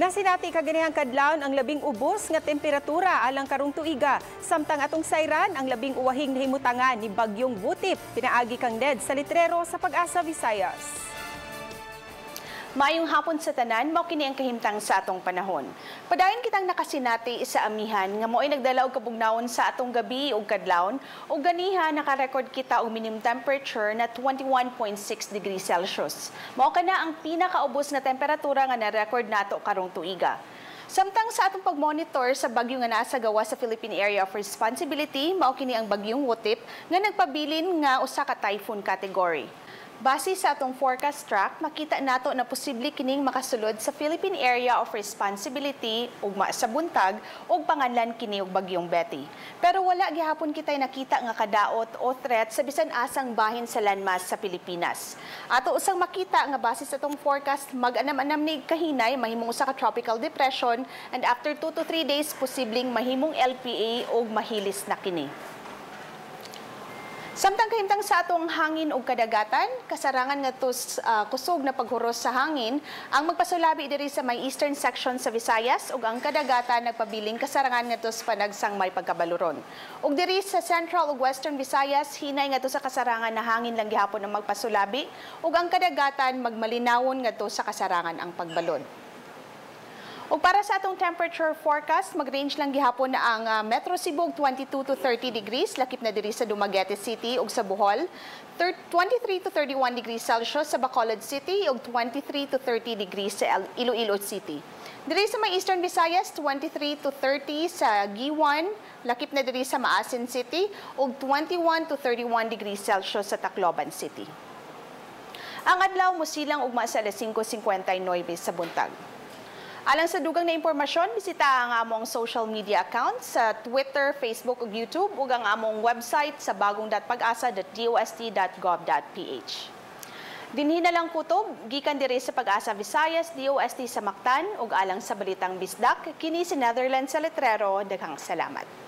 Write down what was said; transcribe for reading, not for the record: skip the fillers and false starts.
Nasinati kaganihang kadlawon ang labing ubos nga temperatura alang karong tuiga. Samtang atong sayran ang labing uwahing nahimutangan ni Bagyong Wutip, pinaagi kang Ned Salitrero sa Pag-asa Visayas. Maayong hapon sa tanan, mao kini ang kahimtang sa atong panahon. Padayon kitang nakasinati sa amihan nga mo'y nagdala og kabugnawon sa atong gabi ug kadlawon, ug ganiha naka-record kita og minimum temperature na 21.6 degrees Celsius. Mao kana ang pinakaubos na temperatura nga na-record nato karong tuiga. Samtang sa atong pag-monitor sa bagyo nga naa sa gawas sa Philippine Area of Responsibility, mao kini ang bagyong Wutip nga nagpabilin nga usa ka typhoon category. Base sa atong forecast track, makita nato na posible kining makasulod sa Philippine Area of Responsibility ugma sa buntag ug panganlan kini og Bagyong Betty. Pero wala gihapon kitay nakita nga kadaot o threat sa bisan asang bahin sa landmass sa Pilipinas. Ato usang makita nga base sa atong forecast, mag-anam-anam ni kahinay, mahimong usa ka tropical depression, and after 2 to 3 days posibleng mahimong LPA ug mahilis na kini. Samtang kahimtang sa atong hangin ug kadagatan, kasarangan nga kusog na paghuros sa hangin ang magpasulabi diri sa may eastern section sa Visayas, ug ang kadagatan nagpabiling kasarangan ngadto sa panagsang may pagkabaluron. Ug diri sa central ug western Visayas, hinay ngadto sa kasarangan na hangin lang gihapon ang magpasulabi, ug ang kadagatan magmalinawon ngadto sa kasarangan ang pagbalod. Ug para sa atong temperature forecast, mag-range lang gihapon na ang Metro Cebu 22 to 30 degrees, lakip na diri sa Dumaguete City ug sa Bohol, 23 to 31 degrees Celsius sa Bacolod City ug 23 to 30 degrees sa Iloilo City. Diri sa may Eastern Visayas, 23 to 30 sa Guiuan, lakip na diri sa Maasin City ug 21 to 31 degrees Celsius sa Tacloban City. Ang adlaw mosilang ugma sa alas 5:59 sa buntag. Alang sa dugang na impormasyon, bisita ang among social media accounts sa Twitter, Facebook ug YouTube ug ang among website sa bagong.pagasa.dost.gov.ph. Dinhi na lang kutob, gikan diri sa Pag-asa Visayas, DOST sa Mactan ug alang sa Balitang Bisdak, kini si Netherlands Salitrero. Daghang salamat.